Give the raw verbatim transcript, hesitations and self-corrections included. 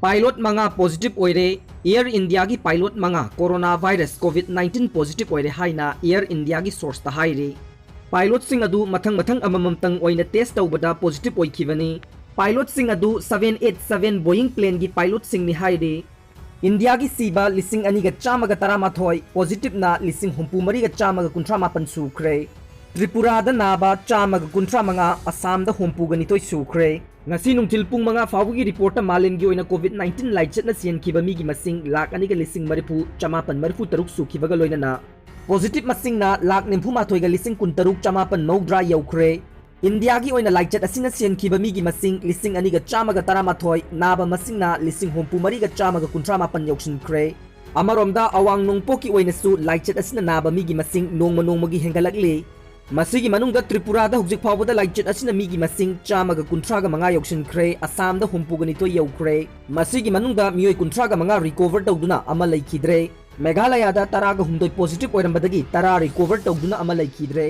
Pilot ꯃꯉꯥ positive ꯑꯣꯏꯔꯦ꯫ Air Indiaꯒꯤ pilot ꯃꯉꯥ corona virus COVID nineteen positive ꯑꯣꯏꯔꯦ ꯍꯥꯏꯅ Air Indiaꯒꯤ sourceꯇ ꯍꯥꯏꯔꯤ꯫ Pilotꯁꯤꯡ ꯑꯗꯨ ꯃꯊꯪ ꯃꯊꯪ ꯑꯃꯃꯝꯇꯪ ꯑꯣꯏꯅ test ꯇꯧꯕꯗ positive ꯑꯣꯏꯈꯤꯕꯅꯤ꯫ Pilotꯁꯤꯡ ꯑꯗꯨ seven eight seven Boeing planeꯒꯤ pilotꯁꯤꯡꯅꯤ ꯍꯥꯏꯔꯤ꯫ ꯏꯟꯗꯤꯌꯥꯒꯤ ꯁꯤꯕ ꯂꯤꯁꯤꯡ ꯑꯅꯤꯒ ꯆꯥꯝꯃꯒ ꯇꯔꯥꯃꯥꯊꯣꯏ, positiveꯅ ꯂꯤꯁꯤꯡ ꯍꯨꯝꯐꯨ ꯃꯔꯤꯒ ꯆꯥꯝꯃꯒ ꯀꯨꯟꯊ꯭ꯔꯥ ꯃꯥꯄꯟ ꯁꯨꯈ꯭ꯔꯦ꯫ ꯇ꯭ꯔꯤꯄꯨꯔꯥꯗ ꯅꯥꯕ ꯆꯥꯝꯃꯒ ꯀꯨꯟꯊ꯭ꯔꯥ ꯃꯉꯥ, ꯑꯁꯥꯝꯗ ꯍꯨꯝꯐꯨꯒ ꯅꯤꯊꯣꯏ ꯁꯨꯈ꯭ꯔꯦ꯫ ꯉꯁꯤ ꯅꯨꯡꯊꯤꯜ ꯄꯨꯡ ꯃꯉꯥ ꯐꯥꯎꯕꯒꯤ reportꯇ ꯃꯥꯂꯦꯝꯒꯤ ꯑꯣꯏꯅ COVID nineteen ꯂꯥꯏꯆꯠꯅ ꯁꯤꯍꯟꯈꯤꯕ ꯃꯤꯒꯤ ꯃꯁꯤꯡ ꯂꯥꯈ ꯑꯅꯤꯒ ꯂꯤꯁꯤꯡ ꯃꯔꯤꯐꯨ ꯆꯃꯥꯄꯟ ꯃꯔꯤꯐꯨ ꯇꯔꯨꯛ ꯁꯨꯈꯤꯕꯒ ꯂꯣꯏꯅꯅ positive ꯃꯁꯤꯡꯅ ꯂꯥꯈ ꯅꯤꯐꯨ ꯃꯥꯊꯣꯏꯒ ꯂꯤꯁꯤꯡ ꯀꯨꯟ ꯇꯔꯨꯛ ꯆꯃꯥꯄꯟ ꯃꯧꯗ꯭ꯔꯥ ꯌꯧꯈ꯭ꯔꯦ꯫ ꯏꯟꯗꯤꯌꯥꯒꯤ ꯑꯣꯏꯅ ꯂꯥꯏꯆꯠ ꯑꯁꯤꯅ ꯁꯤꯍꯟꯈꯤꯕ ꯃꯤꯒꯤ ꯃꯁꯤꯡ ꯂꯤꯁꯤꯡ ꯑꯅꯤꯒ ꯆꯥꯝꯃꯒ ꯇꯔꯥꯃꯥꯊꯣꯏ, ꯅꯥꯕ ꯃꯁꯤꯡꯅ ꯂꯤꯁꯤꯡ ꯍꯨꯝꯐꯨ ꯃꯔꯤꯒ ꯆꯥꯝꯃꯒ ꯀꯨꯟꯊ꯭ꯔꯥ ꯃꯥꯄꯟ ꯌꯧꯁꯤꯟꯈ꯭ꯔꯦ꯫ ꯑꯃꯔꯣꯝꯗ ꯑꯋꯥꯡ ꯅꯣꯡꯄꯣꯛꯀꯤ ꯑꯣꯏꯅꯁꯨ ꯂꯥꯏꯆꯠ ꯑꯁꯤꯅ ꯅꯥꯕ ꯃꯤꯒꯤ ꯃꯁꯤꯡ ꯅꯣꯡꯃ ꯅꯣꯡꯃꯒꯤ ꯍꯦꯟꯒꯠꯂꯛꯂꯤ꯫ ꯃꯁꯤꯒꯤ ꯃꯅꯨꯡꯗ ꯇ꯭ꯔꯤꯄꯨꯔꯥꯗ ꯍꯧꯖꯤꯛ ꯐꯥꯎꯕꯗ ꯂꯥꯏꯆꯠ ꯑꯁꯤꯅ ꯃꯤꯒꯤ ꯃꯁꯤꯡ ꯆꯥꯝꯃꯒ ꯀꯨꯟꯊ꯭ꯔꯥꯒ ꯃꯉꯥ ꯌꯧꯁꯤꯟꯈ꯭ꯔꯦ, ꯑꯁꯥꯝꯗ ꯍꯨꯝꯐꯨꯒ ꯅꯤꯊꯣꯏ ꯌꯧꯈ꯭ꯔꯦ꯫ ꯃꯁꯤꯒꯤ ꯃꯅꯨꯡꯗ ꯃꯤꯑꯣꯏ ꯀꯨꯟꯊ꯭ꯔꯥꯒ ꯃꯉꯥ recover ꯇꯧꯗꯨꯅ ꯑꯃ ꯂꯩꯈꯤꯗ꯭ꯔꯦ꯫ ꯃꯦꯘꯥꯂꯌꯥꯗ ꯇꯔꯥꯒ ꯍꯨꯝꯗꯣꯏ positive ꯑꯣꯏꯔꯝꯕꯗꯒꯤ ꯇꯔꯥ recover ꯇꯧꯗꯨꯅ ꯑꯃ ꯂꯩꯈꯤꯗ꯭ꯔꯦ꯫